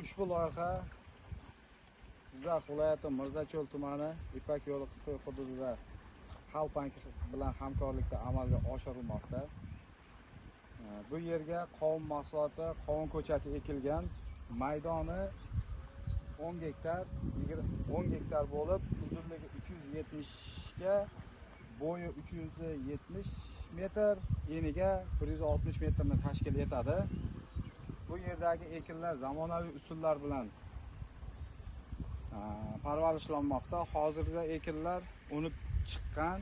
Ushbu loyiha Jizzax viloyati Mirzacho'l tumani Ipak yo'li hududida Xalq banki bilan hamkorlikda amalga oshirilmoqda. Bu yerga qovun mahsuloti, qovun ko'chati ekilgan. Maydoni 10 gektar, 10 gektar bo'lib, uzunligi 370 ga, bo'yi 370 metr, eniga 160 metrni tashkil etadi. Bu yerdagi ekinlar zamonaviy usullar bilan parvarishlanmoqda. Hozirda ekinlar unib chiqqan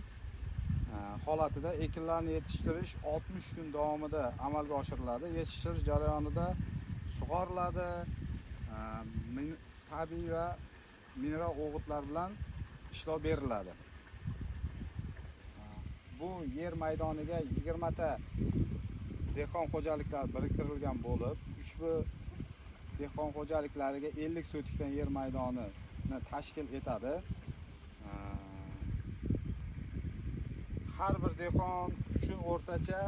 holatida ekinlarni yetishtirish 60 kun davomida amalga oshiriladi. Yetishtirish jarayonida sug'oriladi, tabiiy va mineral o'g'itlar bilan ishlov beriladi. Bu yer maydoniga 20 ta dehqon xo'jaliklar biriktirilgan bo'lib, ushbu dehqon xo'jaliklariga 50 sotikdan yer maydonini tashkil etadi. Har bir dehqon uchun o'rtacha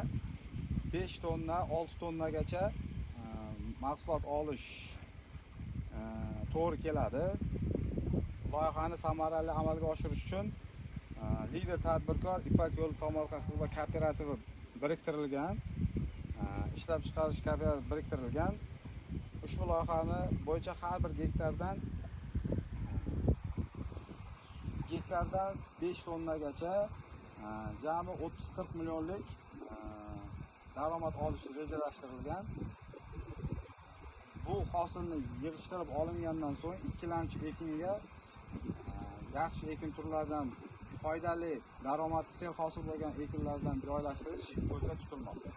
5 tonna, 6 tonnagacha mahsulot olish to'g'ri keladi. Loyihani samarali amalga oshirish uchun lider tadbirkor Ipak yo'li tomorqa xizmat kooperativi biriktirilgan, ishlab chiqarish kooperativi biriktirilgan. Ushbu loyihani bo'yicha har bir gektardan 5 tonnagacha jami 30-40 millionlik daromad olish rejalashtirilgan. Bu hosilni yig'ishtirib olingandan so'ng ikkilamchi ekinga yaxshi ekin turlaridan, foydali, daromadi sel hosil bo'lgan ekinlardan joylashtirish ko'zda tutilmoqda.